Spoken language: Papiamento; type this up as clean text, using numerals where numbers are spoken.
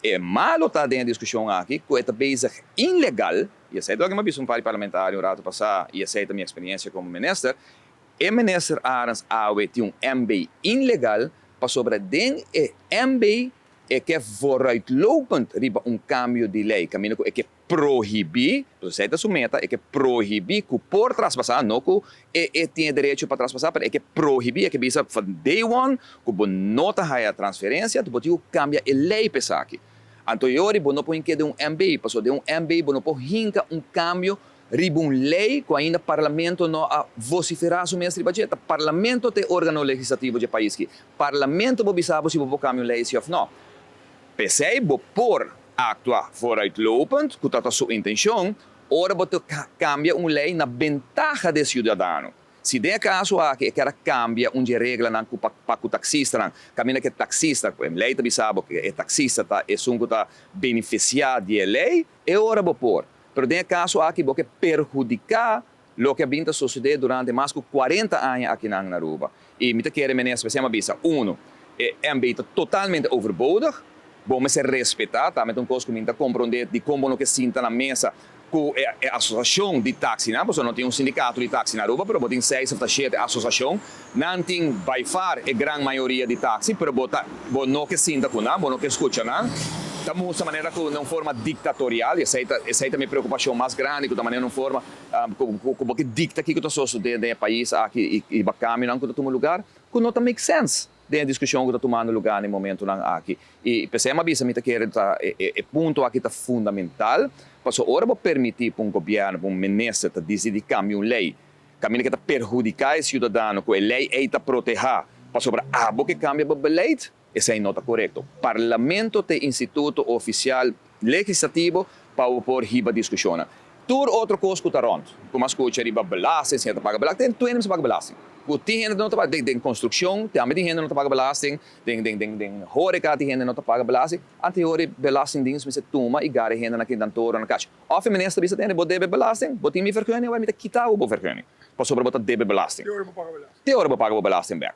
E malo ta den e diskushon aki ku e ta bezig ilegal, i esei ta loke mi a bisa un par di parlamentario un ratu pasá i esei ta mi eksperiencia komo minister, e minister Arends awe tin un MB ilegal pasobra den e MB e ke vooruitlopend riba un kambio di lei kaminda ku e ke prohibí, pasobra esei ta su meta, e ke prohibí ku por traspasá, no ku e e tin e derecho pa traspasá, pero e ke prohibí, e ke bisa van day one ku bo no ta haya transferensia, anto bo tin ku kambia e lei pa esaki. Anto e ora bo no por hinka den un MB, pasobra den un MB bo no por hinka un kambio riba un lei ku ainda parlamento no a vosiferá su mes riba dje. Ta parlamento ta e órgano legislativo dje pais aki. Parlamento bo bisa bo si bo por kambia un lei si òf no. P'esei bo por actua vooruitlopend, cu ta ta su intencion, ora bo ta cambia un ley na bentaha di e ciudadano. Si den e caso aki e kier a cambia un di e reglanan cu pa cu taxistanan, caminda cu e taxista, cu e ley ta bisa bo cu e taxista ta esun cu ta beneficia di e ley, e ora bo por. Pero den e caso aki bo ke perhudica loke a bin ta sucede durante mas cu 40 aña akinan na Aruba. Y mi ta kere minister p'esei mi a bisa, uno, e MB ta totalmente overbodig, bo mester respeta, tambe ta un cos cu mi ta compronde dicon bo no ke sinta na mesa cu e asociacion di taxinan, pasobra no tin un sindicato di taxi na Aruba, pero bo tin seis of ta shete asociacion, nan tin by far e gran mayoria di taxi, pero bo ta bo no ke sinta cu nan, bo no ke scucha nan, ta mustra manera cu na un forma dictatorial, y esei ta esei ta mi preocupacion mas grandi, cu ta manera un forma cu bo ke dicta kico ta sosode den e pais aki y riba cambionan cu ta tuma lugar cu no ta make sense den e discusion cu ta tumando lugar na e momentonan aki. Y p'esei mi a bisa mi ta kere ta e punto aki ta fundamental pasobra ora bo permiti pa un gobierno, pa un minister ta dicidi cambia un ley caminda cu ta perhudica e ciudadano cu e ley ey ta proteha pasobra abo ke cambia bo beleid, esei no ta corecto. Parlamento ta e instituto oficial legislativo pa bo por hiba discusionnan. Tur otro cos cu ta rond, cu mi a scucha riba belasting, si hende ta paga belasting, ten tuende mester paga belasting. Cu tin hende no ta paga, den construccion tambe tin hende no ta paga belasting, den den den den horeca tin hende no ta paga belasting. Antehoor e belastingdienst mester tuma y gara e hendenan aki dan toro na cachi. Of e minister bisa tende bo debe belasting, bo tin mi vergunning, awor mi ta kita bo bo vergunning, pasobra bo ta debe belasting. Te ora bo paga belasting. Te ora bo paga bo belasting bek.